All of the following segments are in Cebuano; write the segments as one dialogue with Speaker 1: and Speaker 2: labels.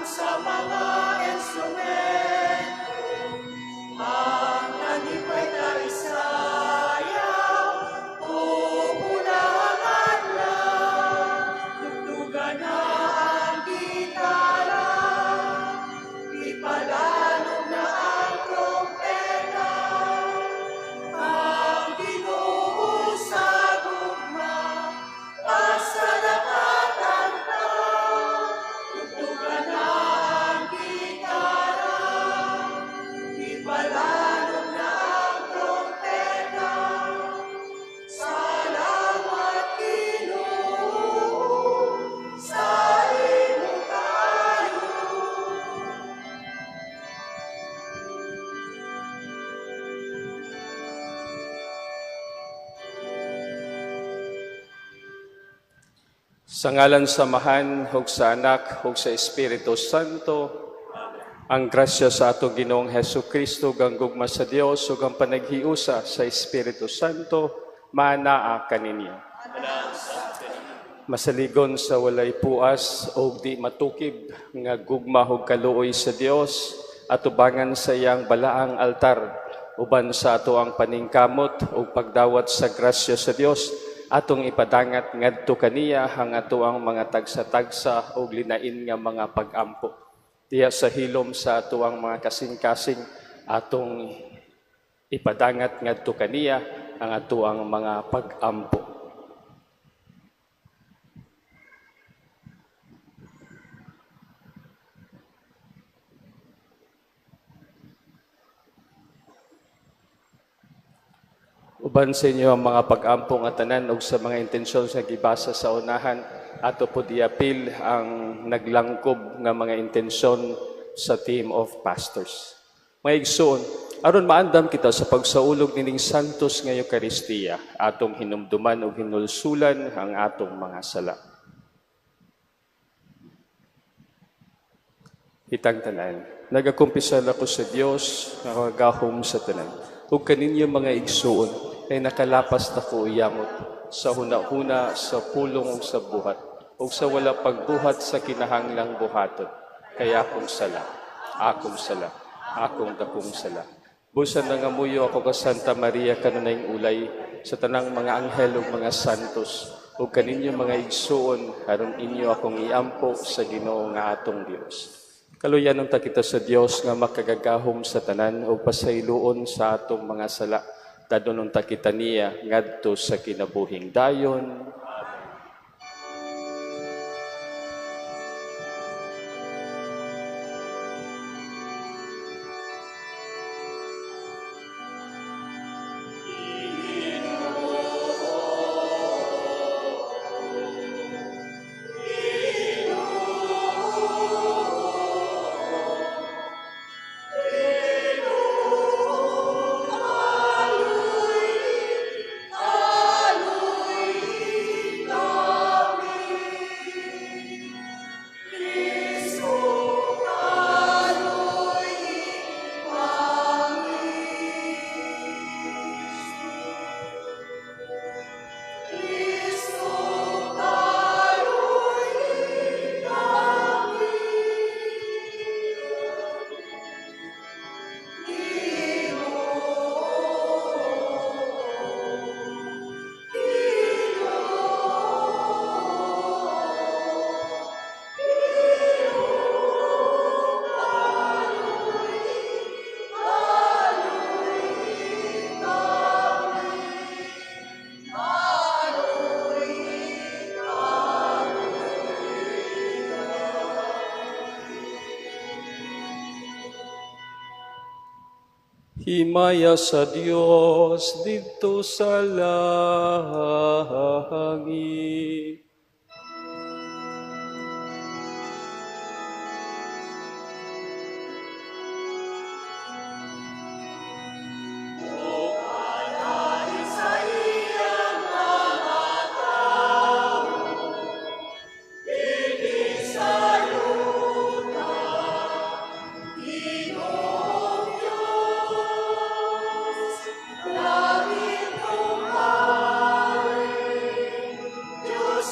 Speaker 1: Sa mga instrumento, ang kalipay ta isayaw, ug unang adlaw, tugtugan na ang gitara, ipalalong na ang trompeta, ang Ginoo sa gugma, pasalamatan ta, tugtugan na ang gitara, ipalalong na ang trompeta. Salamat, Ginoo, sa imong kaayo.
Speaker 2: Sa ngalan sa Amahan, ug sa Anak, ug sa Espiritu Santo, ang grasya sa atong Ginoong Hesus Kristo, ug ang gugma sa Dios, ug ang panaghiusa sa Espiritu Santo, maanaa kaninyo. Masaligon sa walay puas o di matukib nga gugma ug kaluoy sa Dios, atubangan sa iyang balaang altar, uban sa ato ang paningkamot ug pagdawat sa grasya sa Dios, atong ipadangat ngadto kaniya ang ato ang mga tagsa-tagsa ug linain nga mga pagampo. Diya sa hilom sa ato ang mga kasing-kasing, atong ipadangat ngadto kaniya ang ato ang mga pagampo. Uban sa inyo ang mga pag-ampo nga tanan ug sa mga intensyon sa gibasa sa unahan, ato po diapil ang naglangkob nga mga intensyon sa team of pastors. Mga igsoon, aron maandam kita sa pagsaulog nining Santos nga Eukaristiya, atong hinumduman ug hinulsulan ang atong mga sala. Kitang tanan, nagakumpisal ako sa Dios nga kagahom sa tanan. Ug kaninyo, mga igsuon, kay nakalapas na ko yamot sa huna-huna, sa pulong ug sa buhat, ug sa wala pagbuhat sa kinahanglang buhaton. Kay akong sala, akong sala, akong dakong sala. Busa nangamuyo ako ka Santa Maria kanunayng ulay, sa tanang mga anghel ug mga santos, ug kaninyo, mga igsuon, aron inyo akong iampo sa Ginoo nga atong Dios. Kaluyan unta kita sa Dios nga makagagahom sa tanan ug pasayloon sa atong mga sala. Dadon unta kita niya ngadto sa kinabuhing dayon.
Speaker 1: Kristo, kaluy-i kami. Kristo, kaluy-i kami. Ginoo, Ginoo, kaluy-i kami. Kaluy-i kami.
Speaker 2: Himaya sa Dios didto sa langit.
Speaker 1: Dahil sa iyang mga tao, dinhi sa yuta, Ginoong Diyos, langit ug hari, Diyos.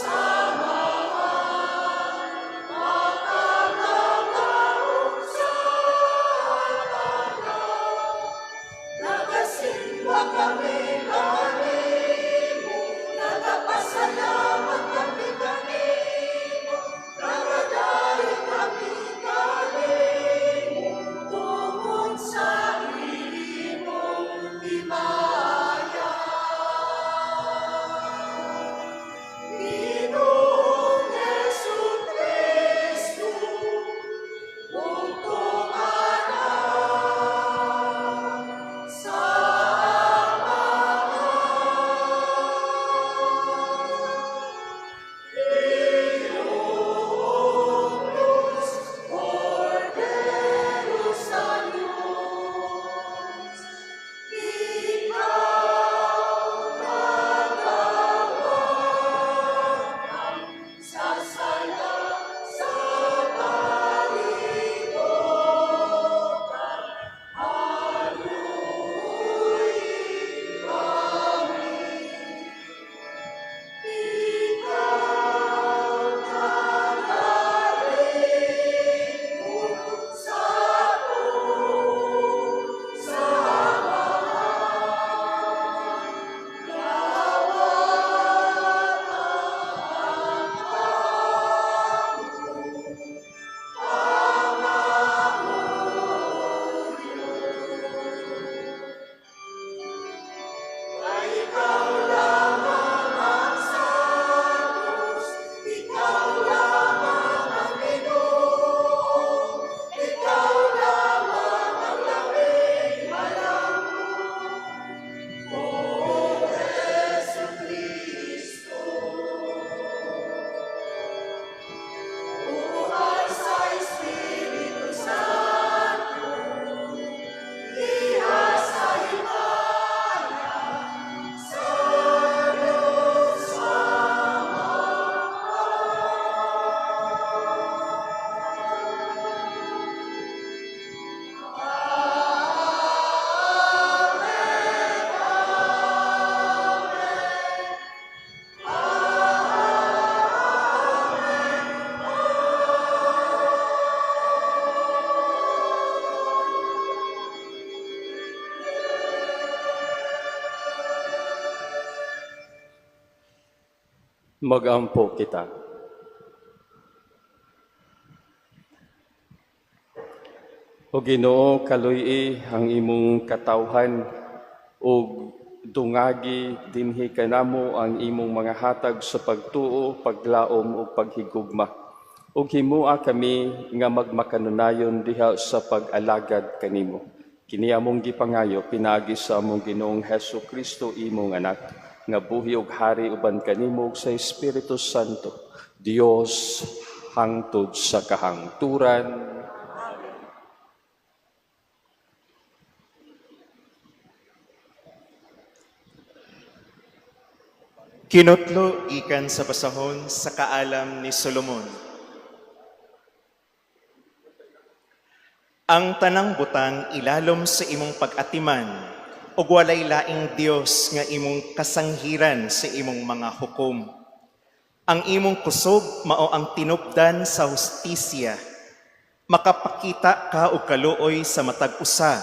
Speaker 2: Magampo kita. O Ginoo, kaluy-i ang imong katawhan ug dungagi dinhi kanamo ang imong mga hatag sa pagtuo, paglaom ug paghigugma. Ug himoa kami nga magmakanunayon diha sa pag-alagad kanimo. Kini among gipangayo pinaagi sa among Ginoong Hesus Kristo, imong anak, nga buhi ug hari uban kanimo ug sa Espiritu Santo, Dios hangtod sa kahangturan.
Speaker 3: Kinutlo gikan sa basahon sa kaalam ni Solomon. Ang tanang butang ilalom sa imong pag-atiman, ug walay laing Dios nga imong kasanghiran sa imong mga hukom. Ang imong kusog mao ang tinupdan sa hustisya. Makapakita ka og kaluoy sa matag usa,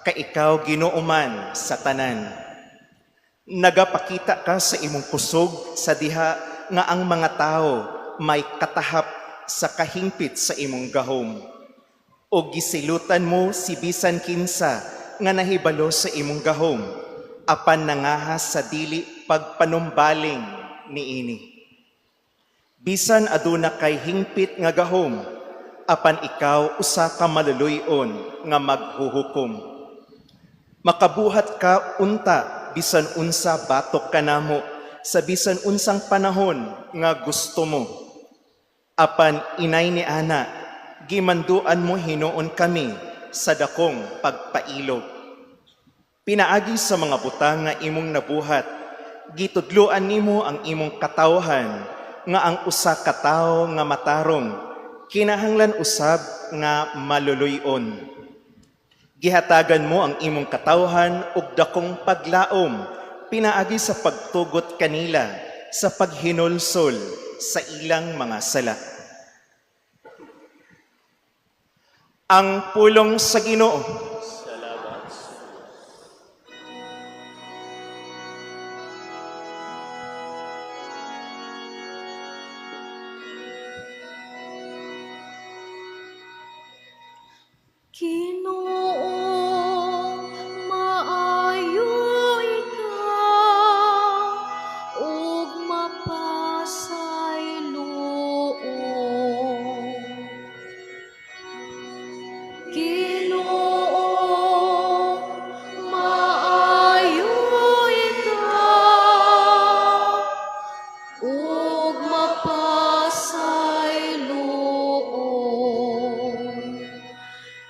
Speaker 3: kay ikaw Ginoo man sa tanan. Nagapakita ka sa imong kusog sa diha nga ang mga tawo may katahap sa kahingpit sa imong gahom. O gisilutan mo si bisan kinsa nga nahibalo sa imong gahom, apan nangahas sa dili pagpanumbaling niini. Bisan aduna kay hingpit nga gahom, apan ikaw usa ka maluluy-on nga maghuhukom. Makabuhat ka unta bisan unsa batok kanamo sa bisan unsang panahon nga gusto mo. Apan inay ni ana, gimanduan mo hinuon kami sa dakong pagpailog. Pinaagi sa mga butang nga imong nabuhat, gitudloan nimo ang imong katawhan nga ang usa ka tawo nga matarong kinahanglan usab nga maluluy-on. Gihatagan mo ang imong katawhan og dakong paglaom pinaagi sa pagtugot kanila sa paghinulsol sa ilang mga sala. Ang pulong sa Ginoo.
Speaker 2: Salamat.
Speaker 1: Ginoo, maayo ikaw ug mapasayloon. Ginoo, maayo ikaw ug mapasayloon.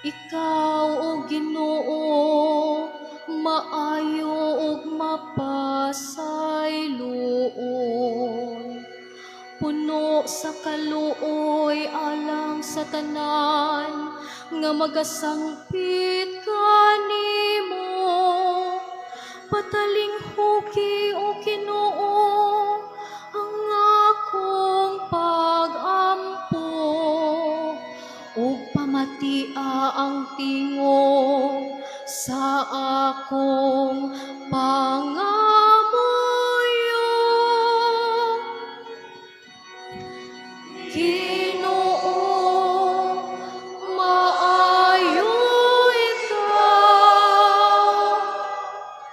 Speaker 1: Ikaw, O Ginoo, maayo ug mapasayloon. Puno sa kaluoy alang sa tanan nga magasangpit kanimo. Patalinghuki, O Ginoo, ang akong pag-ampo ug pamatia ang tingog sa akong pangamuyo. Ginoo, maayo ikaw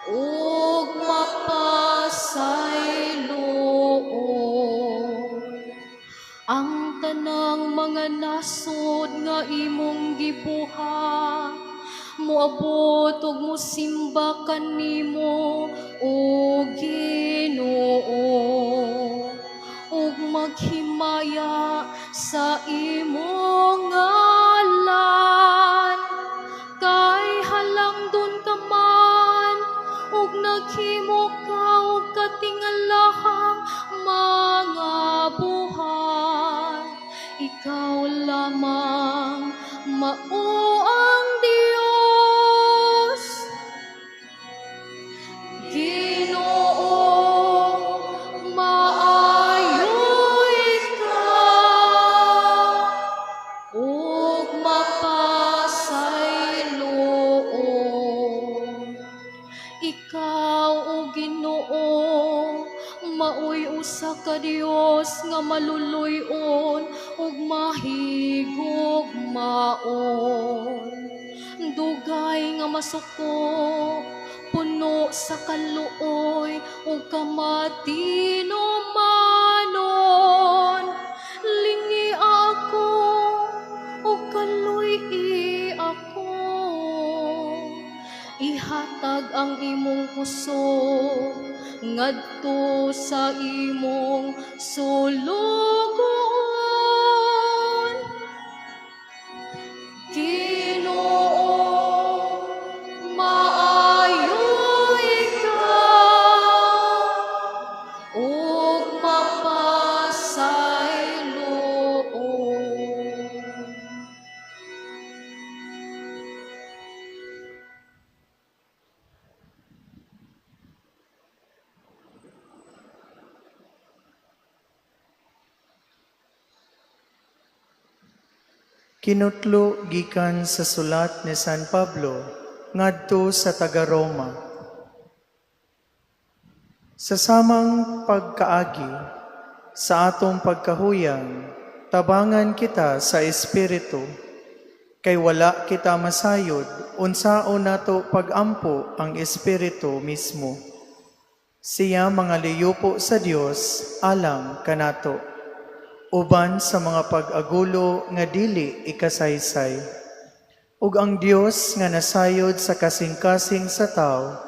Speaker 1: ug mapasayloon. Ang tanang mga nasod nga imong gibuhat moabot ug mosimba kanimo, O Ginoo, ug maghimaya sa imong ngalan, kay halangdon ka man ug naghimo ka og katingalahang mga buhat. Ikaw lamang mao ang Dios. Ginoo, maayo ikaw ug mapasayloon. Ikaw, O Ginoo, maoy usa ka ka Dios nga maluluy-on ug mahigugmaon. Dugay nga masuko, puno sa kaluoy ug kamatinumanon. Lingi ako ug kaluy-i ako. Ihatag ang imong kusog ngadto sa imong sulugoon. Ginoo, maayo ikaw ug mapasayloon.
Speaker 4: Kinutlo gikan sa sulat ni San Pablo ngadto sa taga-Roma. Sa samang pagkaagi sa atong pagkahuyang, tabangan kita sa Espiritu, kay wala kita masayod unsaon nato pagampo ang Espiritu mismo. Siya mga liyupo sa Dios alang kanato, uban sa mga pag-agulo nga dili ikasaysay. Ug ang Dios nga nasayod sa kasing-kasing sa tao,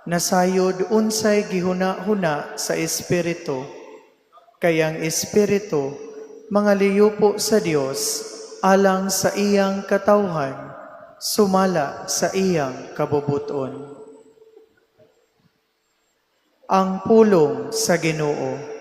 Speaker 4: nasayod unsay gihuna-huna sa Espiritu. Kay ang Espiritu mga liyupo sa Dios alang sa iyang katawhan, sumala sa iyang kabubuton. Ang pulong sa Ginoo.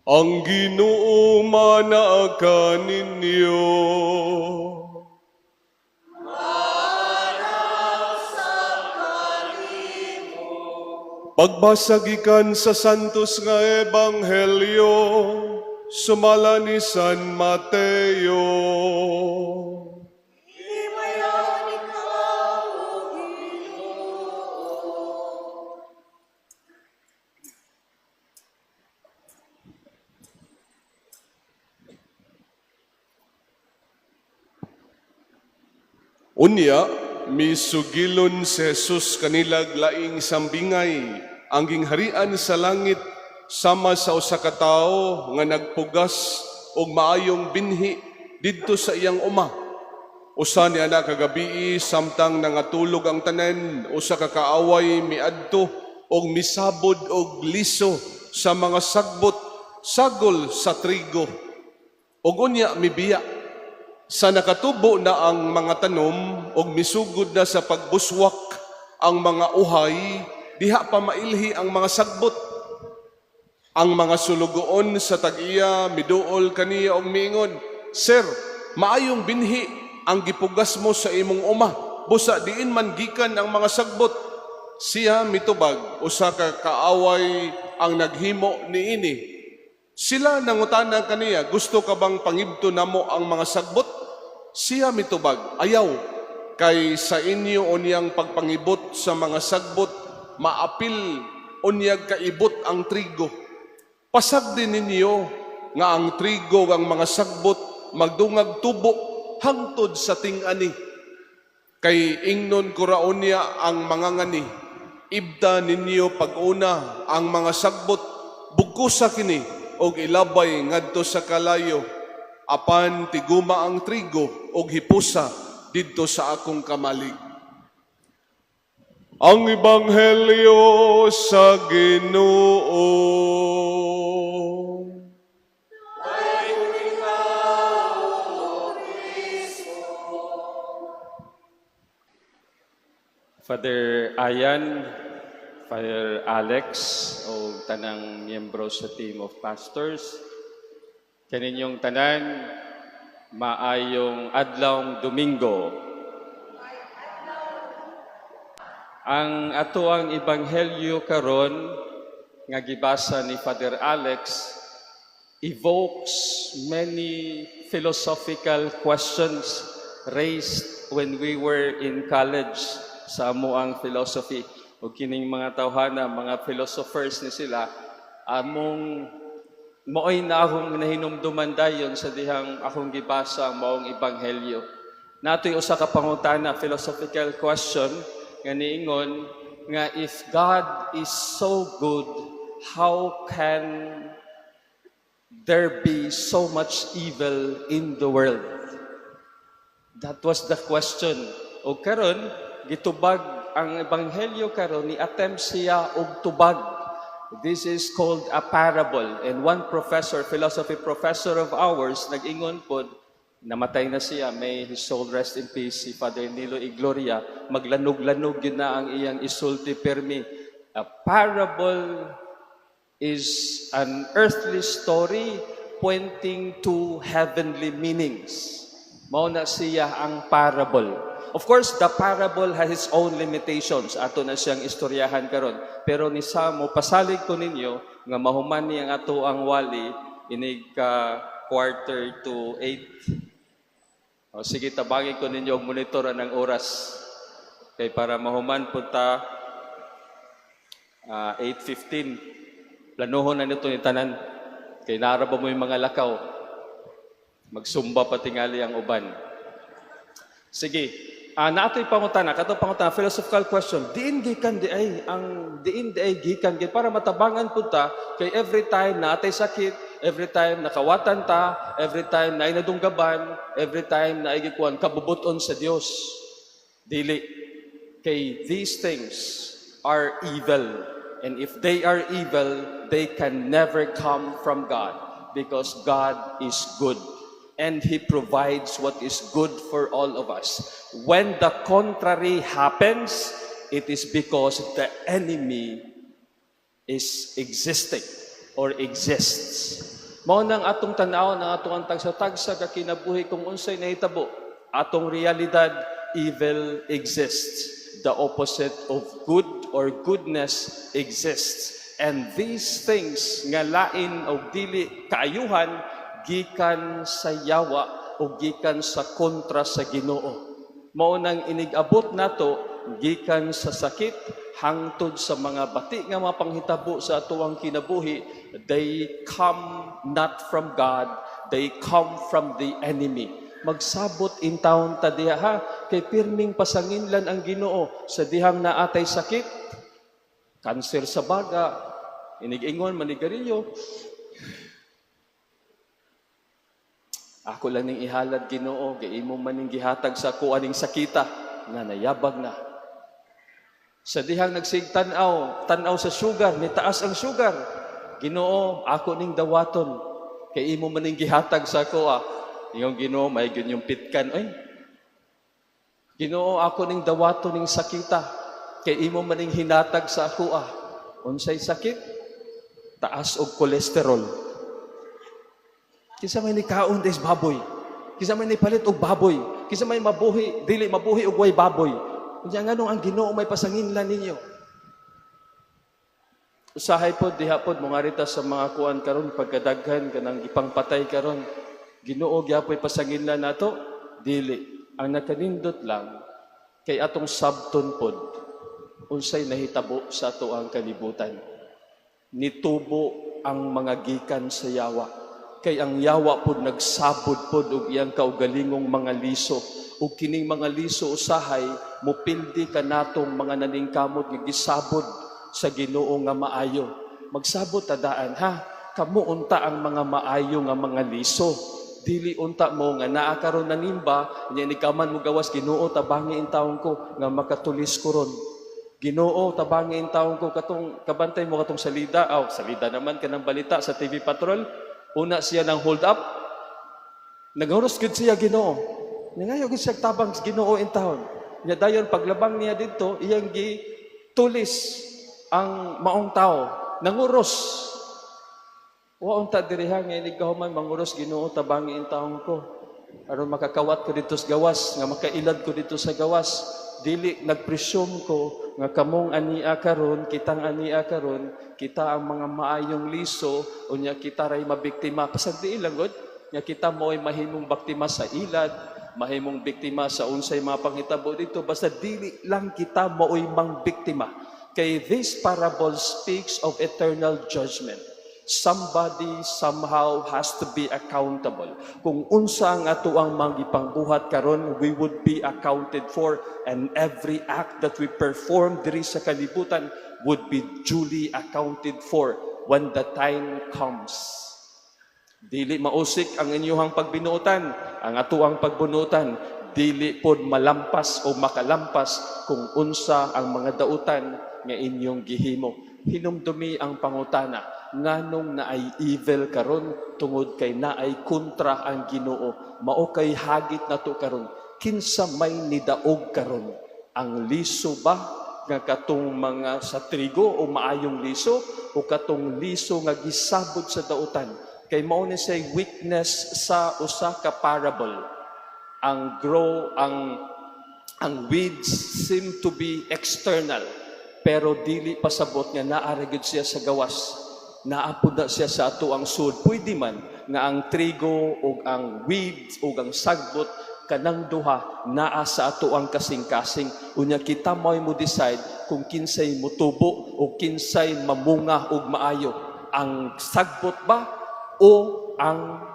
Speaker 5: Ang Ginoo manaa kaninyo. Pagbasa gikan sa Santos nga Ebanghelyo sumala ni San Mateo. Unya, misugilon si Jesus kanilag laing sambingay ang gingharian sa langit sama sa usa ka tawo nga nagpugas og maayong binhi didto sa iyang uma. Usa ni ana ka gabii samtang nangatulog ang tanan, usa ka kaaway miadto og misabod og liso sa mga sagbot sagol sa trigo. Og unya mibiya. Sa nakatubo na ang mga tanom og misugod na sa pagbuswak ang mga uhay, diha pa mailhi ang mga sagbot. Ang mga sulugoon sa tag-iya miduol kaniya og miingon, "Sir, maayong binhi ang gipugas mo sa imong uma, busa diin man gikan ang mga sagbot." Siya mitubag, "Usa ka kaaway ang naghimo niini." Sila nangutana kaniya, "Gusto ka bang pangibto namo ang mga sagbot?" Siya mitubag, "Ayaw, kay sa inyo unyang pagpangibot sa mga sagbot, maapil Unyag kaibot ang trigo. Pasagdi ninyo nga ang trigo, ang mga sagbot, magdungag tubo hangtod sa ting-ani. Kay ingnon ko ra unya ang mga ngani, ibda ninyo pag-una ang mga sagbot, bugkosa kini og ilabay ngadto sa kalayo. Apan tiguma ang trigo og hipusa didto sa akong kamalig. Ang Ebanghelyo sa Ginoo.
Speaker 2: Father Ayan, Father Alex, o tanang miyembro sa team of pastors, kaninyong tanan, maayong adlawng Domingo. Ang atoang ebanghelyo karon nga gibasa ni Father Alex evokes many philosophical questions raised when we were in college sa amoang philosophy. O kining mga tawhana, mga philosophers ni sila, among maoy na akong nahinumduman dayon sa dihang akong gibasa ang maong ebanghelyo. Natoy usa ka pangutana, philosophical question nga niingon nga, "If God is so good, how can there be so much evil in the world?" That was the question. O karon gitubag ang ebanghelyo karon, ni attempt siya og tubag. This is called a parable. And one professor, philosophy professor of ours, nag-ingon pod, namatay na siya, may his soul rest in peace, si Father Nilo Igloria, maglanog-lanog yun na ang iyang isulti permi. A parable is an earthly story pointing to heavenly meanings. Mao na siya ang parable. Of course, the parable has its own limitations. Ato na siyang istoryahan karon. Pero ni sa mo pasalig ko ninyo nga mahuman ni ang ato ang wali inig ka 7:45. O, sige, tabangin ko ninyo og monitor ang oras. Kay para mahuman punta 8:15. Planuhon na nito ni tanan. Kay naara ba mo yung mga lakaw? Magsumba pa tingali ang uban. Sige. Naatoy pangutana, katong pangutana, philosophical question. Diin gikan di ay ang diin di ay gikan kay para matabangan pud ta, kay every time na atay sakit, every time nakawatan ta, every time na nadunggaban, every time na ay gikuan kabubuton sa Dios. Dili kay these things are evil. And if they are evil, they can never come from God because God is good and He provides what is good for all of us. When the contrary happens, it is because the enemy is existing or exists. Mao nang atong tan-aw ng atong tagsa-tagsa ka kinabuhi kung unsay nahitabo. Atong realidad, evil exists. The opposite of good or goodness exists. And these things nga lain o dili kaayuhan gikan sa yawa o gikan sa kontra sa Ginoo. Mao nang inig-abot nato gikan sa sakit hangtod sa mga bati nga mga panghitabo sa atuang kinabuhi, they come not from God, they come from the enemy. Magsabot in town ta diha ha, kay pirming pasanginlan ang Ginoo sa dihang naatay sakit, kanser sa baga, inig-ingon manigarilyo. Ako lang ning ihalad, Ginoo, kay imo man ning gihatag sa ako aning sakita nga nayabag na. Sa dihang nagsigtan-aw, tan-aw sa sugar, ni taas ang sugar. Ginoo, ako ning dawaton, kay imo man ning gihatag sa ako ah. Ingon Ginoo, may yung pitkan oy. Ginoo, ako ning dawaton ning sakita, kay imo man ning hinatag sa ako ah. Unsay sakit? Taas og kolesterol. Kinsa may nikaon des baboy? Kinsa may nipalit og baboy? Kinsa may mabuhi, dili mabuhi og way baboy? Unya nganong ang Ginoo may pasanginlan ninyo? Usahay pod diha pod mo sa mga kuan karon, pagkadaghan kanang gipangpatay karon. Ginoo gyapoy pasanginlan nato? Dili. Ang nakanindot lang kay atong sabton pod unsay nahitabo sa ato ang kalibutan. Nitubo ang mga gikan sa yawa. Kay ang yawa pod nagsabod pod og iyang kaugalingong mga liso. Ug kining mga liso usahay mupildi kanatong mga naningkamot nga gisabod sa Ginoo nga maayo. Magsabot ta daan, ha. Kamo unta ang mga maayo nga mga liso. Dili unta mo nga naa karon nanimba, nya ni kaman mo gawas, "Ginoo, tabangi intawon ko nga makatulis ko ron. Ginoo, tabangi intawon ko." Katong kabantay mo katong salida, aw salida naman kanang balita sa TV Patrol. Una siya ng hold up. Naghuros gud siya, "Ginoo." Nangayo gud siya tabang sa Ginoo in taon. Nya dayon paglabang niya didto, iyang gi tulis ang maong tao. Nanguros. Wa unta diri ha nga inig kahuman manguros, "Ginoo, tabangi intawon ko aron makakawat ko dito sa gawas, nga makailad ko dito sa gawas." Dili nagpresume ko nga kamong ania karon, kitang ania karon, kita ang mga maayong liso, unya kita ray mabiktima. Pasagdi lang gud nga kita mo'y mahimong biktima sa ilad, mahimong biktima sa unsay mga panghitabo dito, basta dili lang kita mao'y mangbiktima. Kay this parable speaks of eternal judgment. Somebody somehow has to be accountable. Kung unsa ang atoang mangipangbuhat karon, we would be accounted for, and every act that we perform diri sa kalibutan would be duly accounted for when the time comes. Dili mausik ang inyuhang pagbinuotan, ang atoang pagbunutan, dili pod malampas o makalampas kung unsa ang mga dautan nga inyong gihimo. Hinumdumi ang pangutana, nganong naay evil karon? Tungod kay naay kontra ang Ginoo. Mao kay hagit nato karon, kinsa may nidaog karon? Ang liso ba nga katong mga sa trigo o maayong liso o katong liso nga gisabod sa dautan? Kay mao ni say weakness sa usa ka parable. Ang grow ang weeds seem to be external, pero dili pasabot nga naa ra gyud siya sa gawas. Naa pud na siya sa ato ang sud. Pwede man nga ang trigo ug ang weeds ug ang sagbot, kanang duha naa sa ato ang kasing-kasing. Unya kita mo'y mo decide kung kinsay mutubo o kinsay mamunga og maayo, ang sagbot ba o ang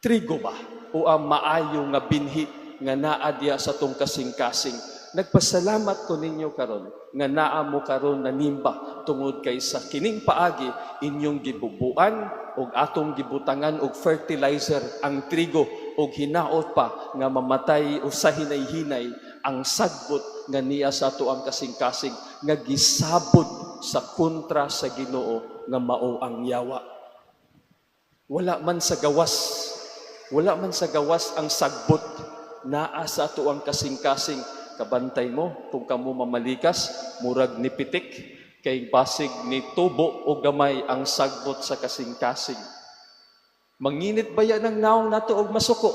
Speaker 2: trigo ba o ang maayo nga binhi nga naa diya sa atong kasing-kasing. Nagpasalamat ko ninyo karon nga naa mo karon nanimba, tungod kay sa kining paagi inyong gibubuan og atong gibutangan og fertilizer ang trigo, og hinaot pa nga mamatay o sa hinay-hinay ang sagbot nga niya sa ato ang kasing-kasing nga gisabod sa kontra sa Ginoo nga mao ang yawa. Wala man sa gawas. Wala man sa gawas ang sagbot. Naa sa ato ang kasing-kasing. Kabantay mo, kung kamo mamalikas, murag ni pitik, kay basig ni tubo o gamay ang sagbot sa kasing-kasing. Manginit ba yan ang naong nato og masuko?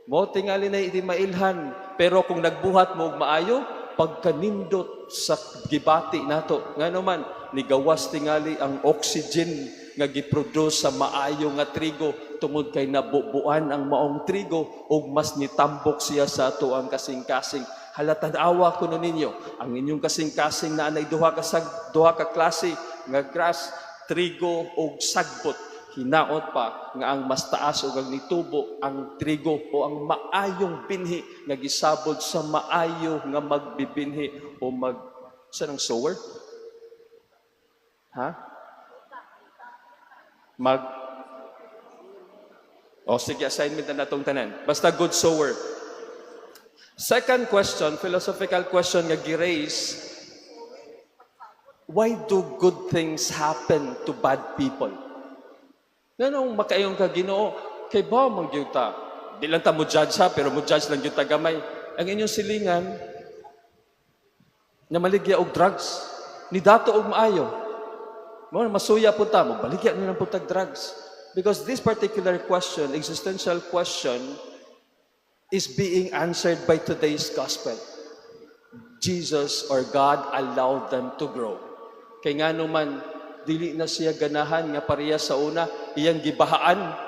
Speaker 2: Mo tingali na hindi mailhan, pero kung nagbuhat mo og maayo, pagkanindot sa gibati nato. Ngano man, nigawas tingali ang oxygen nga giproduce sa maayo nga trigo, tungod kay nabubuan ang maong trigo ug mas nitambok siya sa ato ang kasing-kasing. Halatan-awa kuno ninyo ang inyong kasing-kasing na anay duha ka klase nga grass, trigo ug sagbot. Hinaot pa nga ang mas taas ug ang nitubo ang trigo o ang maayong binhi nga gisabod sa maayo nga magbibinhi o mag sa nang sower, ha, mag. O sige, assignment na natong tanan, basta good sower. Second question, philosophical question nga gi-raise: why do good things happen to bad people? Nganong makaingon ka, "Ginoo, kay ba man gyud ta?" Di lang ta mo judge ha, pero mo judge lang gyud ta gamay. Ang inyong silingan na maligya og drugs, ni dato og maayo. Mo masuya pud ta, mo baligya ni lang pud tag drugs. Because this particular question, existential question, is being answered by today's gospel. Jesus or God allowed them to grow. Kay ngano man, dili na siya ganahan nga pareha sa una, iyang gibahaan.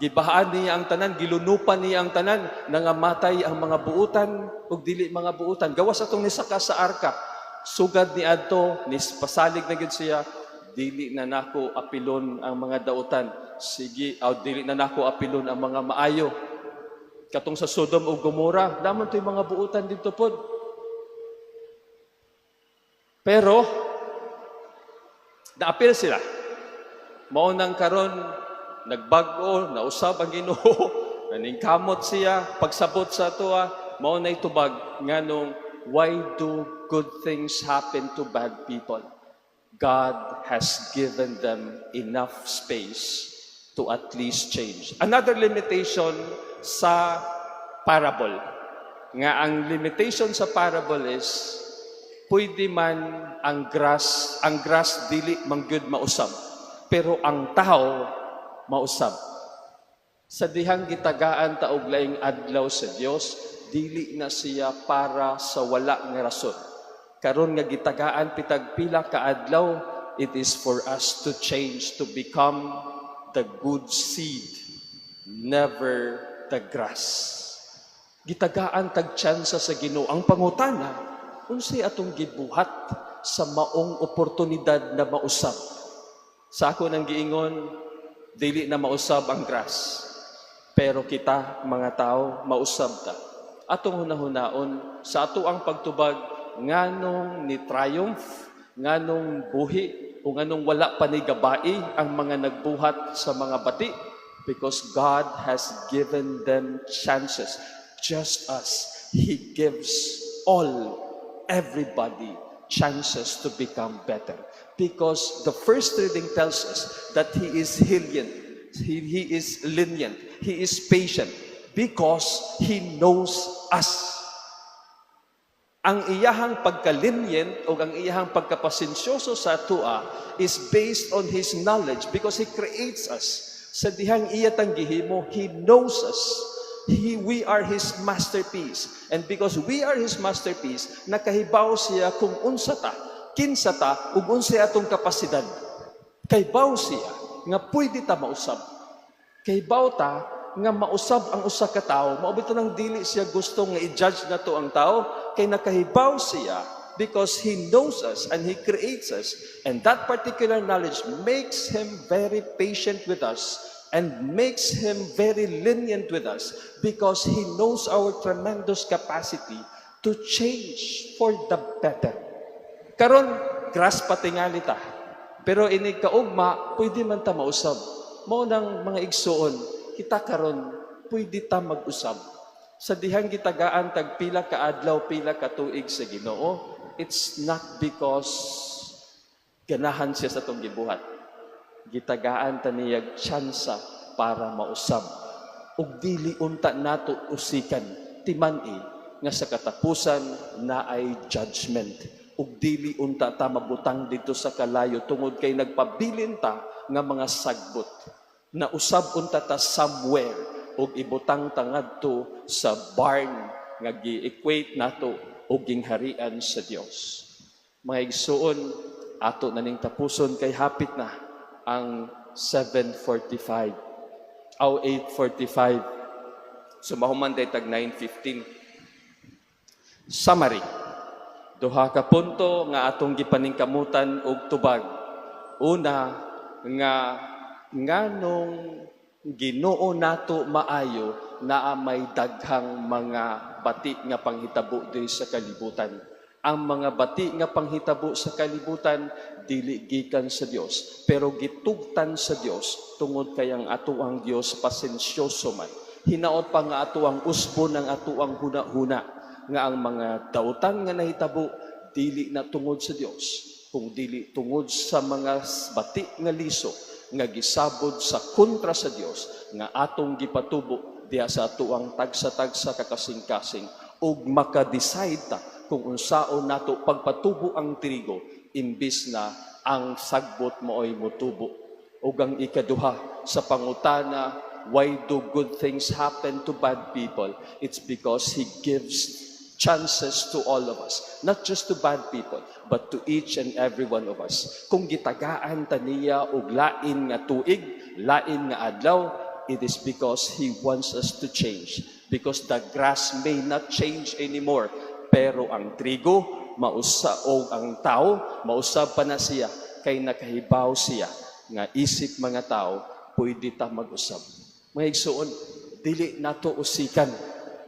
Speaker 2: Gibahaan niya ang tanan, gilunupan niya ang tanan, nangamatay ang mga buutan ug dili mga buutan. Gawas atong nisaka sa arka. Sugad ni adto, ni pasalig na gyud siya, Dili na nako apilon ang mga dautan. Sige, aw, dili na nako apilon ang mga maayo. Katong sa Sodom ug Gomora, naa man to'y mga buutan didto pod. Pero naapil sila. Mao nang karon nagbag-o, nausab ang Ginoo, naningkamot siya, pagsabot sa atoa, mao nay tubag nganong why do good things happen to bad people? God has given them enough space to at least change. Another limitation sa parable. Nga ang limitation sa parable is pwede man ang grass dili man gyud mausab, pero ang tao mausab. Sa dihang gitagaan ta og laing adlaw sa Dios, dili na siya para sa wala nga rason. Karon nga gitagaan pitag pila ka adlaw, it is for us to change, to become the good seed, never the grass. Gitagaan tag tsansa sa Ginoo. Ang pangutana, unsay atong gibuhat sa maong oportunidad na mausab? Sa ako nang giingon, dili na mausab ang grass. Pero kita, mga tao, mausab ta. Atong hunahunaon, sa ato ang pagtubag, nganong ni triumph, nganong buhi, o nganong wala pa ni gabai ang mga nagbuhat sa mga bati, because God has given them chances. Just as He gives all, everybody, chances to become better. Because the first reading tells us that He is lenient, He is lenient, He is patient, because He knows us. Ang iyahang pagka-lenient o ang iyahang pagkapasensyoso sa atua is based on His knowledge because He creates us. Sa dihang iya tang gihimo, He knows us. We are His masterpiece. And because we are His masterpiece, nakahibaw siya kung unsa ta, kinsa ta, ug unsay atong kapasidad. Kahibaw siya nga pwede ta mausab. Kahibaw ta nga mausab ang usa ka tawo, mao bitaw nang dili siya gusto nga i-judge nato ang tao, kay nakahibaw siya because He knows us and He creates us. And that particular knowledge makes Him very patient with us and makes Him very lenient with us because He knows our tremendous capacity to change for the better. Karon, grass pa tingali ta. Pero inig kaugma, pwede man ta mausab. Mao nang, mga igsuon, kita karon pwede ta mag-usab. Sa dihang gitagaan tag pila ka adlaw, pila ka tuig sa Ginoo, it's not because ganahan siya sa atong gibuhat. Gitagaan ta niyag tsansa para mausab. Ug dili unta nato usikan timan-i nga sa katapusan naay judgment. Ug dili unta ta mabutang didto sa kalayo tungod kay nagpabilin ta nga mga sagbot. Nausab unta ta somewhere ug ibutang ta ngadto sa barn nga gi-equate nato og gingharian sa Dios. Mga igsuon, ato na ning tapuson kay hapit na ang 7:45 aw 8:45. So mahuman day tag 9:15. Summary. Duha ka punto nga atong gipaningkamutan og tubag. Una, nga nganong Ginoo nato maayo, naa may daghang mga bati nga panghitabo diri sa kalibutan. Ang mga bati nga panghitabo sa kalibutan dili gikan sa Dios, pero gitugtan sa Dios tungod kay ang atoang Dios pasensyoso man. Hinaot pa nga atoang usbon ang atoang huna-huna nga ang mga dautan nga nahitabo dili na tungod sa Dios, kung dili tungod sa mga bati nga liso nga gisabod sa kontra sa Dios nga atong gipatubo diha sa atoang tagsa-tagsa ka kasing-kasing, ug maka-decide ta kung unsaon nato pagpatubo ang trigo imbis na ang sagbot maoy motubo. Ug ang ikaduha sa pangutana, why do good things happen to bad people? It's because He gives chances to all of us, not just to bad people, but to each and every one of us. Kung gitagaan ta niya og lain nga tuig, lain nga adlaw, it is because He wants us to change. Because the grass may not change anymore, pero ang trigo, mausa o ang tao, mausab pa na siya. kay nakahibaw siya nga isip mga tao pwede ta mag-usab. Mga igsuon, dili nato usikan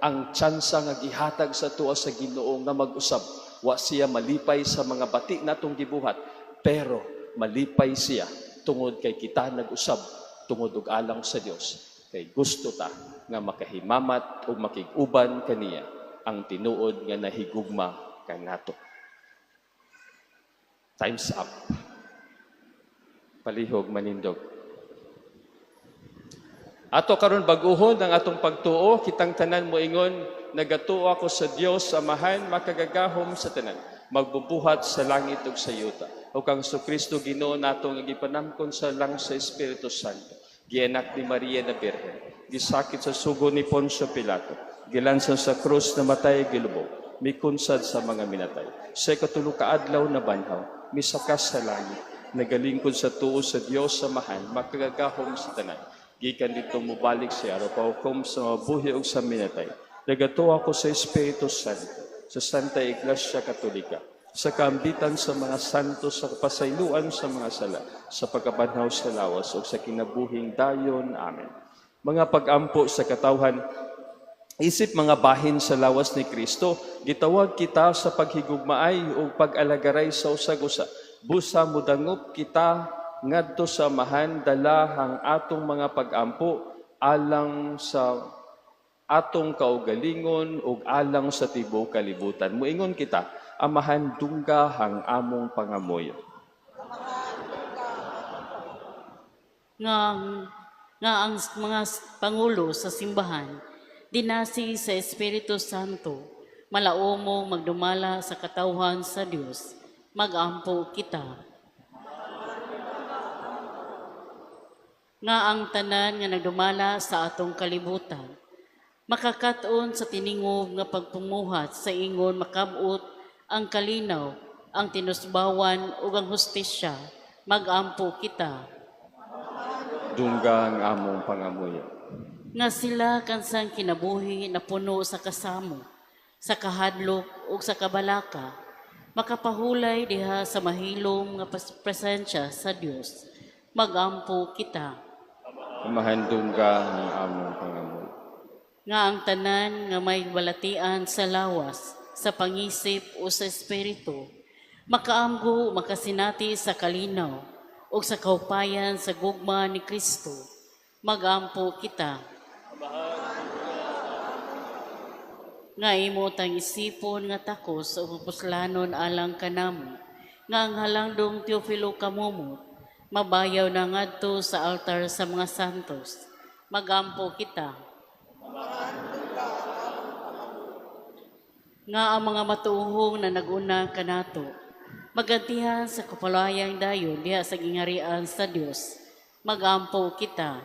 Speaker 2: ang tsansa nga gihatag sa tuwa sa Ginoo nga mag-usab. Wa siya malipay sa mga bati natong gibuhat, pero malipay siya tungod kay kita nag-usab tungod og alang sa Dios. Kay gusto ta nga makahimamat ug makig-uban kaniya ang tinuod nga nahigugma kanato. Time's up. Palihog manindog. Ato karon bag-uhon ang atong pagtuo, kitang tanan moingon, nagatuo ako sa Dios Amahan makagagahom sa tanan, magbubuhat sa langit ug sa yuta. Ug kang Kristo Ginoo nato nga gipanamkon sa lang sa Espiritu Santo, gianak ni Maria na Birhen, gisakit sa sugo ni Poncio Pilato, gilansan sa krus, namatay, gilubong, mikunsad sa mga minatay. Sa ikatulo ka adlaw nabanhaw, misakas sa langit, nagalingkod sa tuo sa Dios Amahan makagagahom sa tanan. Gikan didto mobalik siya aron pahukom sa mabuhi ug sa minatay. Nagatuo ako sa Espiritu Santo, sa Santa Iglesia Katolika, sa kaambitan sa mga santo, sa kapasayloan sa mga sala, sa pagkabanhaw sa lawas ug sa kinabuhing dayon. Amen. Mga pag-ampo sa katawhan. Isip mga bahin sa lawas ni Kristo, gitawag kita sa paghigugmaay ug pag-alagaray sa usag-usa. Busa mudangop kita ngadto sa Amahan dala ang atong mga pag-ampo alang sa atong kaugalingon ug alang sa tibuok kalibutan. Muingon kita, Amahan, dungga ang among pangamuyo.
Speaker 6: Nga ang mga pangulo sa simbahan dinasi sa Espiritu Santo malaumong magdumala sa katawhan sa Dios. Magampo kita. Nga ang tanan nga nagdumala sa atong kalibutan makakat-on sa tiningob nga pagpumuhat sa ingon makab-ot ang kalinaw, ang tinusbawan ug ang hustisya. Magampo kita.
Speaker 2: Dungga ang among pangamuyo.
Speaker 6: Nga sila kansang kinabuhi na puno sa kasamo, sa kahadlok ug sa kabalaka, makapahulay diha sa mahilom nga presensya sa Dios. Magampo kita.
Speaker 2: Amahan, dungga ang among pangamuyo.
Speaker 6: Nga ang tanan nga may balatian sa lawas, sa pangisip o sa espiritu, makaamgo, makasinati sa kalinaw o sa kaupayan sa gugma ni Kristo. Magampo kita. Nga imo tang isipon nga takos o pupuslanon alang kanamo, nga ang halangdong Teofilo Camomot mabayaw na ngadto sa altar sa mga santos. Magampo kita. Nga ang mga matuohong na naguna kanato magantihan sa kapalayang dayon diha sa gingarian sa Dios. Magampo kita.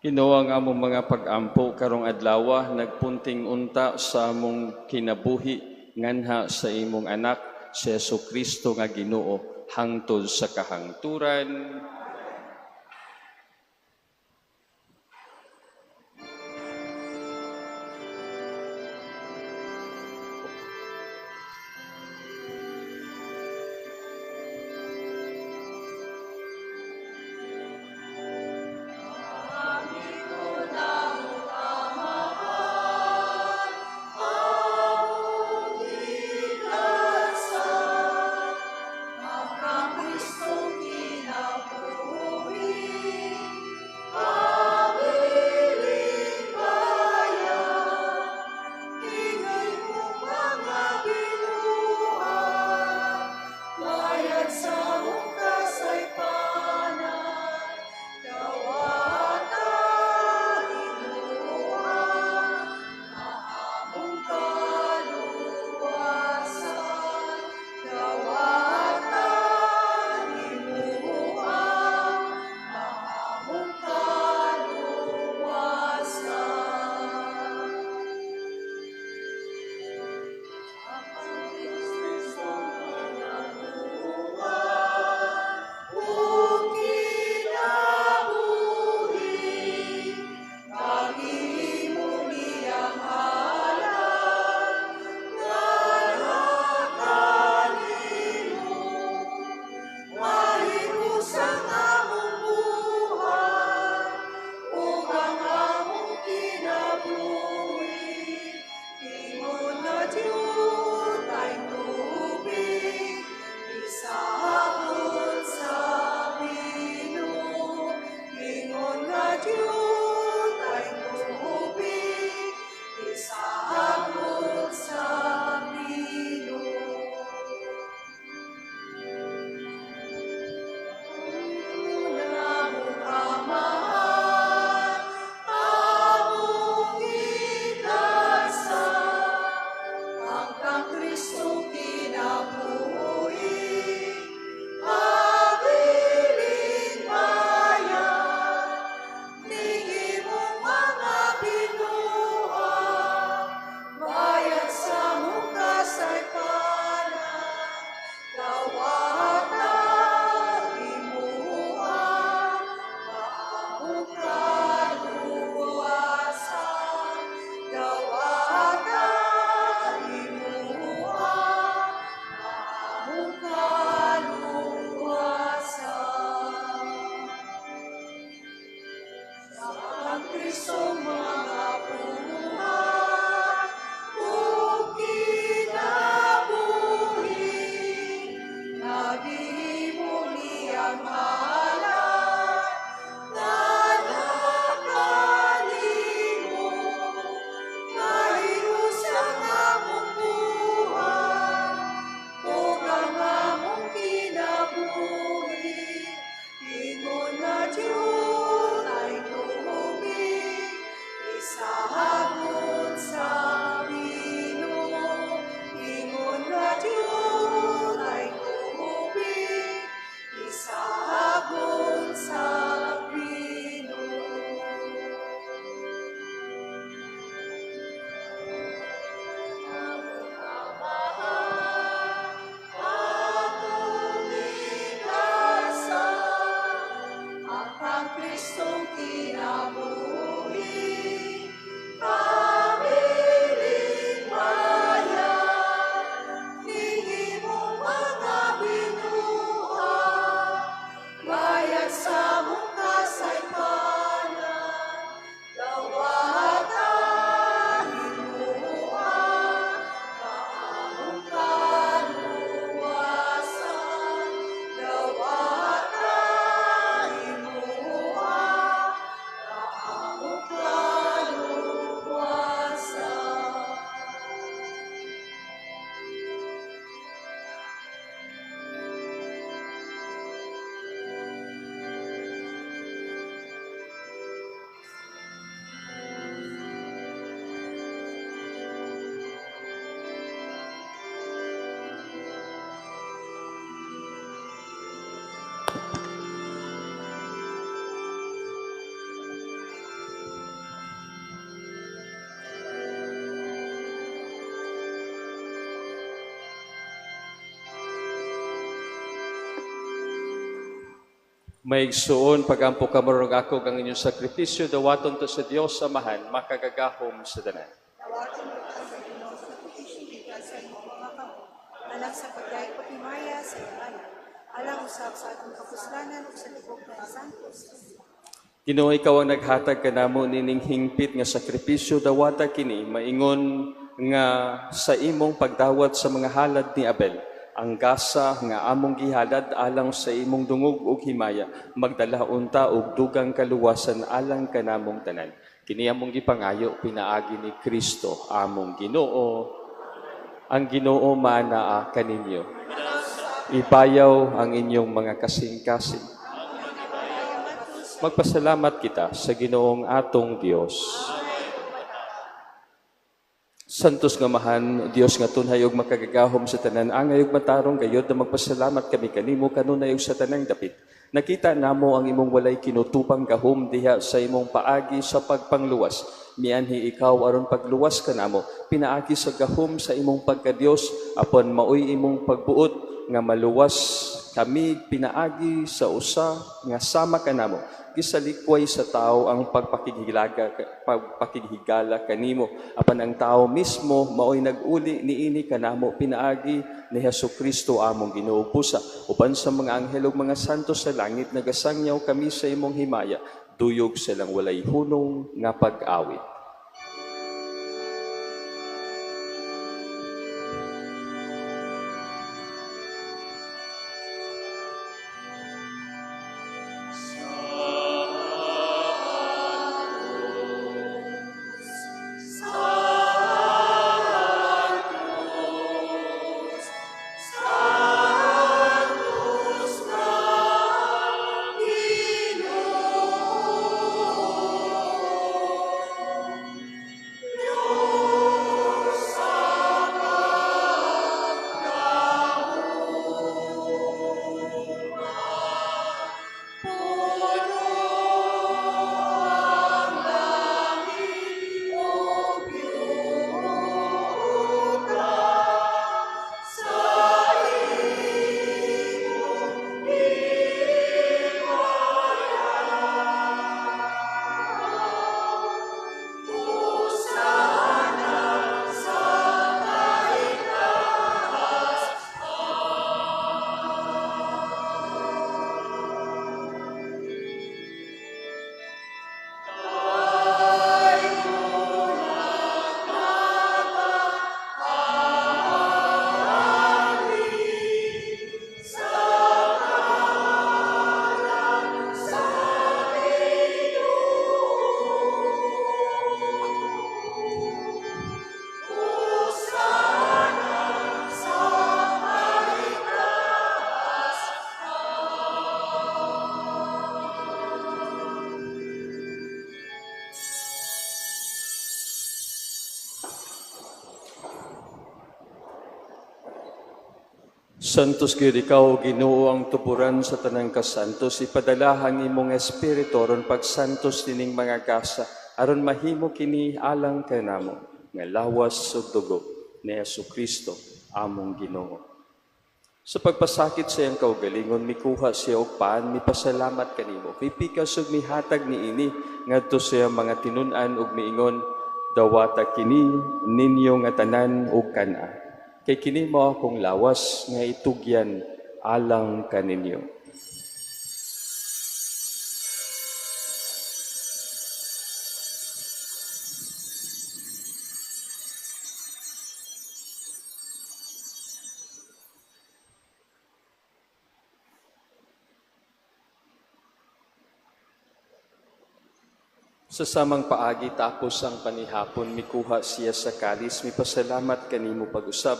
Speaker 2: Ginoo, ang among mga pag-ampo karong adlawa nagpunting unta sa among kinabuhi nganha sa imong anak si Jesu Kristo nga Ginoo hangtod sa kahangturan.
Speaker 1: Kristong kinabuhi.
Speaker 7: Diyos ay tubig, isahagod sa bino. Among Amahan, among itasa, ang kang Kristong kinabuhi, abiling bayan, ning imong mga binuhat, bayad sa among kasaypanan, dawata imuha, maamong kaluwasan, dawata imuha, maamong kaluwasan. Sa ang Kristong mga buhat, ug kinabuhi, nagihimo niyang halad, nga nakalingog, nahius ang among buhat, ug ang among kinabuhi, ingon nga Diyos ay tubig, isahagod sa bino. Ingon nga Diyos ay tubig, isahagod sa bino. Among Amahan, among itasa, ang kang Kristong kinabuhi, abiling bayan, ning imong mga binuhat, bayad sa among kasaypanan, dawata imuha, maamong kaluwasan, dawata imuha, maamong kaluwasan.
Speaker 2: Mga igsuon, pagampo kamo ug ako ang inyong sakripisyo, dawaton to sa Dios Amahan, makagagahom sa tanan.
Speaker 8: Dawaton kita sa Ginoo sa sakripisyo gikan sa imong mga kamot, alang sa pagdayeg ug himaya sa iyang ngalan, alang usab sa atong kapuslanan ug sa tibuok nga Santos.
Speaker 2: Ginoo, ikaw ang naghatag kanamo nining hingpit nga sakripisyo, dawata kini maingon nga sa imong pagdawat sa mga halad ni Abel, ang gasa nga among gihalad alang sa imong dungog ug himaya, magdala unta og dugang kaluwasan alang kanamong tanan. Kini among gipangayo pinaagi ni Kristo among Ginoo. Ang Ginoo maanaa kaninyo. Ibayaw ang inyong mga kasing-kasing. Magpasalamat kita sa Ginoong atong Dios. Santos nga Amahan, Dios nga tunhay ug makagagahom sa tanan, angay ug matarong gayod na magpasalamat kami kanimo kanunay ug sa tanang dapit. Nakita namo ang imong walay kinutupang gahom diha sa imong paagi sa pagpangluwas. Mianhi ikaw aron pagluwas kanamo, pinaagi sa gahom sa imong pagkadiyos, apan maoy imong pagbuot nga maluwas kami pinaagi sa usa nga sama kanamo. Gisalikway sa tao ang pagpakighigala kanimo, apan ang tao mismo maoy nag-uli niini kanamo pinaagi ni Hesus Kristo among Ginoo. Busa uban sa mga anghel ug mga santo sa langit, nagasangyaw kami sa imong himaya, duyog silang walay hunong nga pag-awit. Santos gyud ikaw, Ginoo, ang tuburan sa tanang kasantos. Ipadala ang imong espiritu aron pagsantos nining mga gasa, aron mahimo kini alang kanamo nga lawas ug dugo ni Hesukristo among Ginoo. Sa pagpasakit sa iyang kaugalingon, mikuha siya og pan, mipasalamat kanimo. Mipikas ug mihatag niini ngadto sa iyang mga tinun-an ug miingon, dawata kini ninyo nga tanan ug kan-a. Kay kini mao akong lawas nga itugyan alang kaninyo. Sa samang paagi tapos ang panihapon, mikuha siya sa kalis, mipasalamat kanimo pag-usab,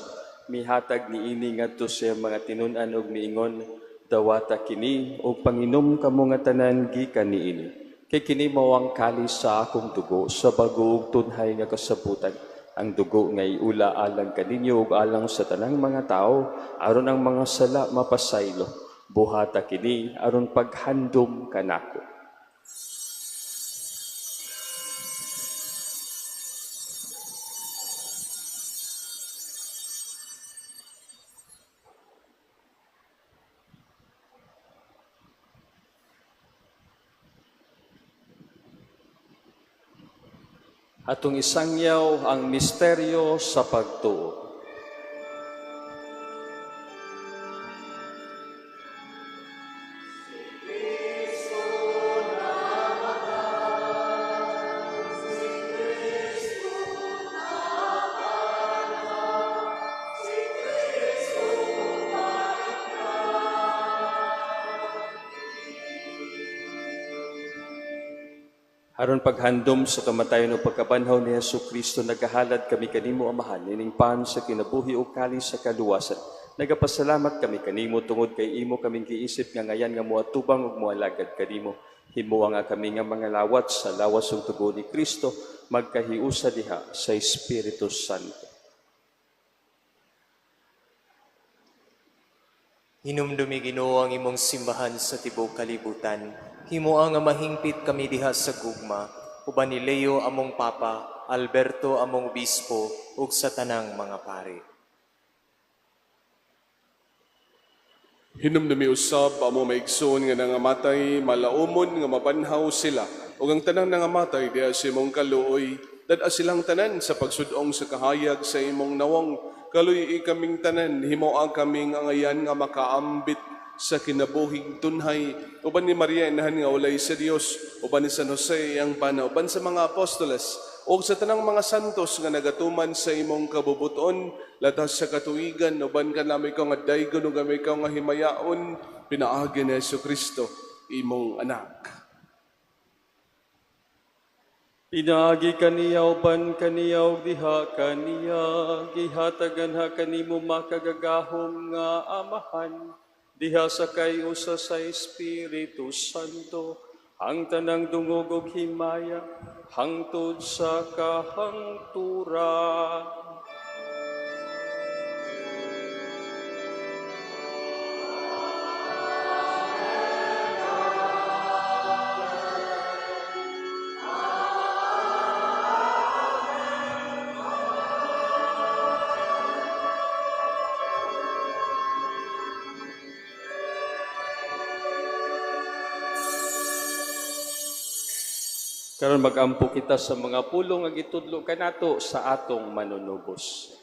Speaker 2: mihatag niini ngadto sa iyang mga tinun-an ug miingon, dawata kini ug panginom kamo nga tanan gikan niini. Kay kini mao ang kalis sa akong dugo sa bago ug tunhay nga kasabutan. Ang dugo nga iula alang kaninyo ug alang sa tanang mga tawo aron ang mga sala mapasaylo. Buhata kini aron paghandom kanako. Atong isangyaw ang misteryo sa pagtuo. Aron paghandom sa kamatayon o pagkabanhaw ni Hesukristo, nagahalad kami kanimo, Amahan, ining pan sa kinabuhi o kalis sa kaluwasan. Nagapasalamat kami kanimo tungod kay imo kaming giisip nga ngayan nga moatubang ug moalagad kanimo. Himoa nga kami nga mga lawat sa lawas ug dugo ni Kristo, magkahiusa diha sa Espiritu Santo.
Speaker 9: Hinumdumi, Ginoo, ang imong simbahan sa tibuok kalibutan. Himoa nga mahingpit kami diha sa gugma, uban ni Leo among Papa, Alberto among Obispo, ug sa tanang mga pari.
Speaker 5: Hinumdumi usab amo maigsoon nga nangamatay, malaumon nga mabanhaw sila, ug ang tanang nangamatay diha sa imong kaluoy, dad-a silang tanan sa pagsud-ong sa kahayag sa imong nawong. Kaluy-i kaming tanan, himoa kaming angayan nga makaambit sa kinabuhing tunhay, uban ni Maria inahan nga ulay sa Dios, uban ni San Jose ang bana, uban sa mga apostoles, ug sa tanang mga santos nga nagatuman sa imong kabubuton, latas sa katuigan, uban kanami ikaw nga daygon ug kami ikaw nga himayaon, pinaagi ni Hesukristo imong anak.
Speaker 2: Pinaagi kaniya uban kaniya ug diha kaniya, gihatagan ha kanimo makagagahom nga Amahan, diha sa kayusa sa Espiritu Santo, ang tanang dungog ug himaya, hangtod sa kahangturan. Karon magampo kita sa mga pulong nga gitudlo kanato sa atong manunubos.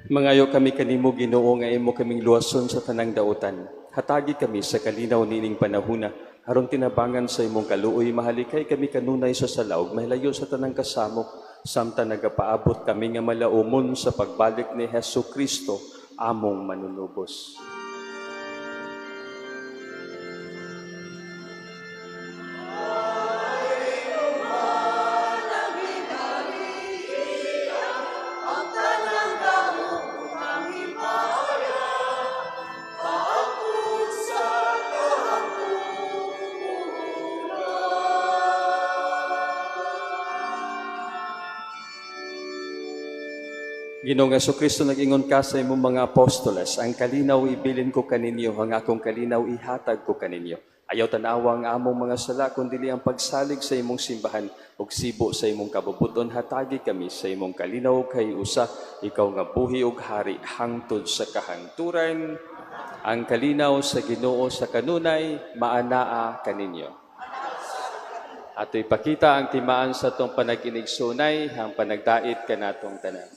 Speaker 2: Mangayo kami kanimo, Ginoo, nga imo kaming luwason sa tanang dautan. Hatagi kami sa kalinaw nining panahuna, aron tinabangan sa imong kaluoy mahalikay kami kanunay sa sala ug mahilayo sa tanang kasamok, samtang nagapaabot kami nga malaumon sa pagbalik ni Hesus Kristo, among manunubos. Ginoong Kristo, nag-ingon ka sa imong mga apostoles, ang kalinaw ibilin ko kaninyo, ang akong kalinaw ihatag ko kaninyo. Ayaw tanawa ang among mga sala, kundi ang pagsalig sa imong simbahan, ug sibo sa imong kabubuton, hatagi kami sa imong kalinaw kay usa, ikaw nga buhi ug hari, hangtod sa kahangturan. Ang kalinaw sa Ginoo sa kanunay, maanaa kaninyo. Ato ipakita ang timaan sa atong panag-inigsunay, ang panagdait kanatong tanan.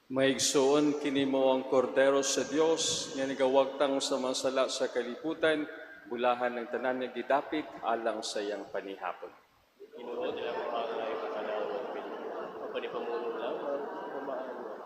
Speaker 2: Maigsoon kini mo ang kordero sa Dios nga nagawagtang sa mga sala sa kalibutan, bulahan ng tanan nga gidapit alang sa iyang panihapon.
Speaker 10: Ginoo, dili ako angay pakanawag apan ipamulong lamang nga maayo ako.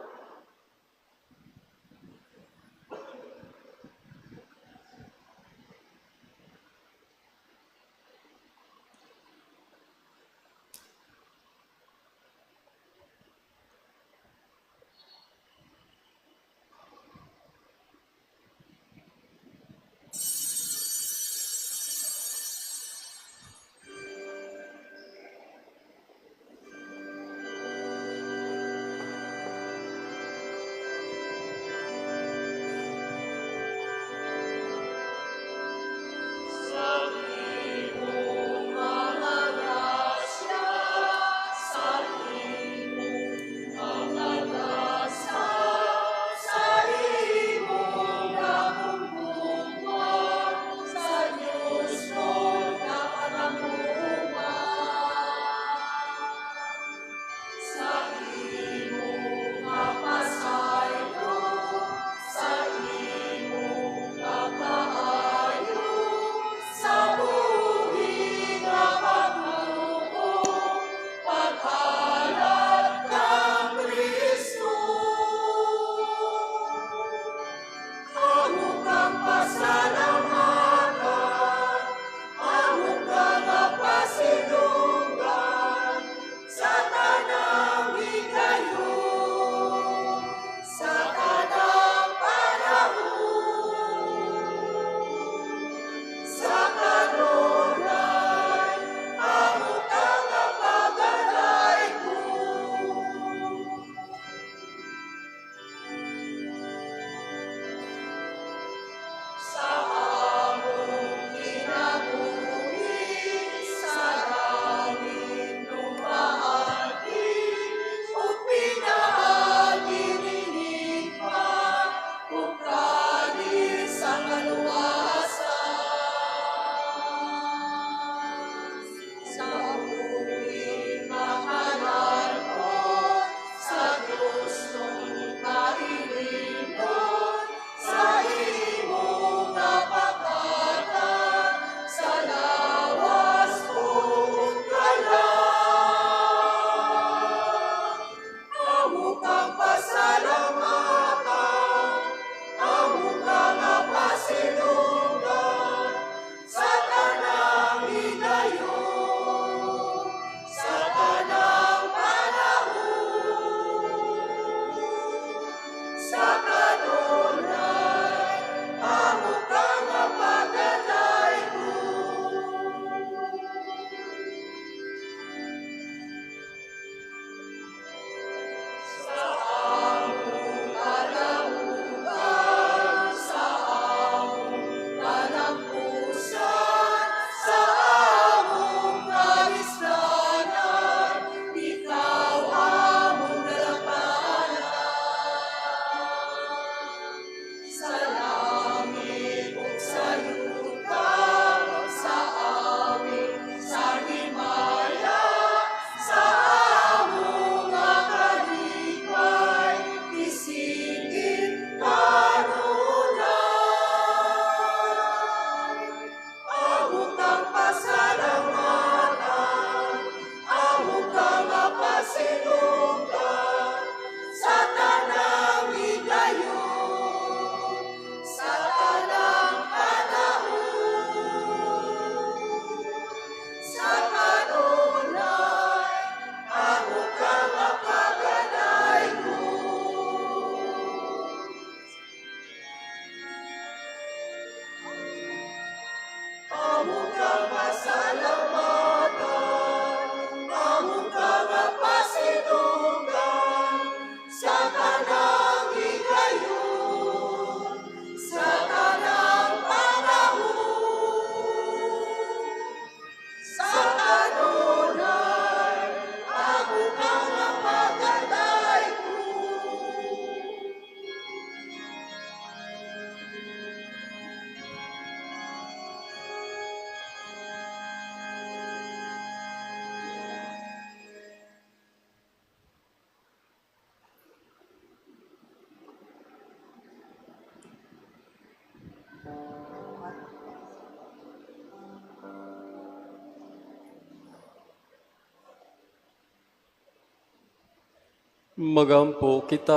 Speaker 2: Magampo kita.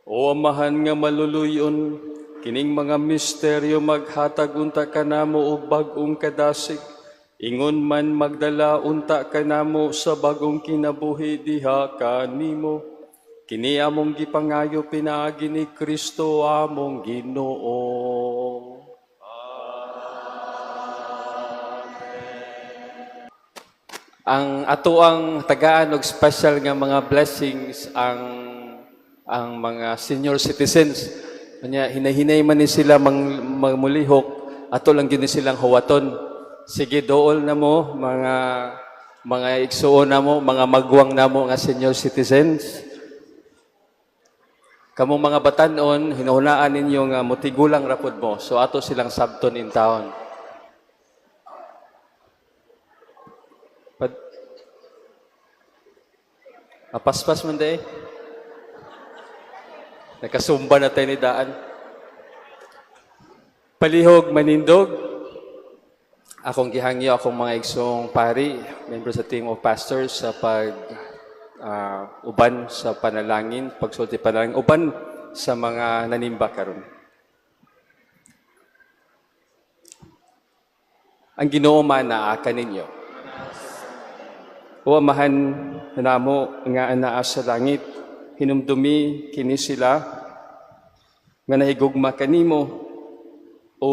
Speaker 2: O Amahan nga maluluyon, kining mga misteryo maghatag unta kanamo og bag-ong kadasig. Ingon man magdala unta kanamo sa bag-ong kinabuhi diha kanimo. Kini among gipangayo pinaagi ni Kristo among Ginoo. Ang atoang tagaan og special nga mga blessings ang mga senior citizens. Kanya hinahinay man ni sila mamulihok, ato lang gyud ni silang huwaton. Sige, dool na mo mga igsuon na mo, mga magwang na mo nga senior citizens. Kamong mga batanon, hinahunaan ninyo nga motigulang ra pod mo. So ato silang sabton in town. Mapaspas man day. Nakasumba na tayo ni daan. Palihog manindog. Akong gihangyo akong mga igsoong pari, member sa team of pastors sa pag uban sa panalangin, pagsulti panalangin, uban sa mga nanimba karon. Ang Ginoo man naa kaninyo. O Amahan namo nga anaa sa langit, hinumdumi kini sila nga nahigugma kanimo o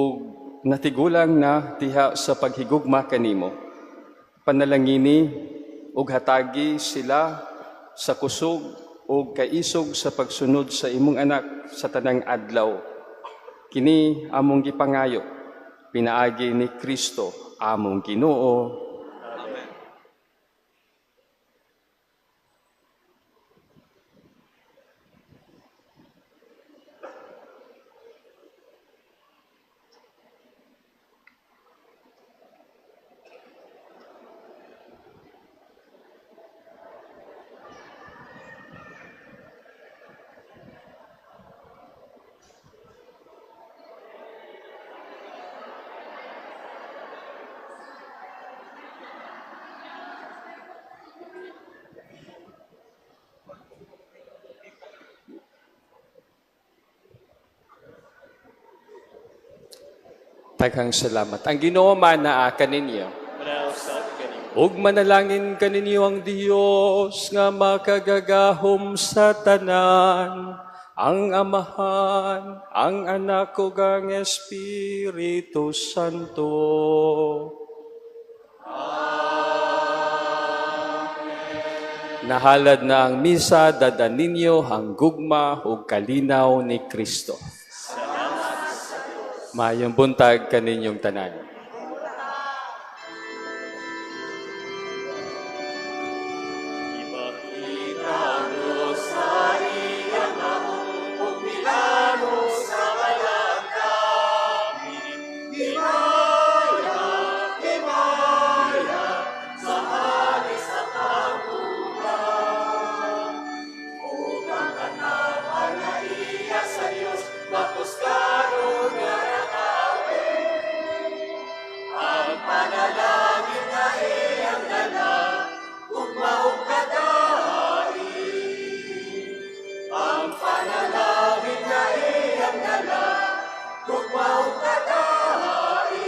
Speaker 2: natigulang na diha sa paghigugma kanimo. Panalangini ug hatagi sila sa kusog ug kaisog sa pagsunod sa imong anak sa tanang adlaw. Kini among gipangayo pinaagi ni Kristo among Ginoo. Daghang salamat. Ang Ginoo man naa kaninyo. Ug manalangin kaninyo ang Dios nga makagagahom sa tanan, ang Amahan, ang Anak ug ang Espiritu Santo. Amen. Nahalad na ang misa, dada ninyo ang gugma ug kalinaw ni Kristo. Maayong buntag kaninyong tanan.
Speaker 7: Ipakita mo sa iyang ug milano sa balangkami. Himaya, himaya, sa hari sa kampulan. Upang katapang na iya sa Diyos, mapuskaro nga ang panalangin na iyang dala, ugma ug kadain. Ang panalangin na iyang dala, ugma ug kadain.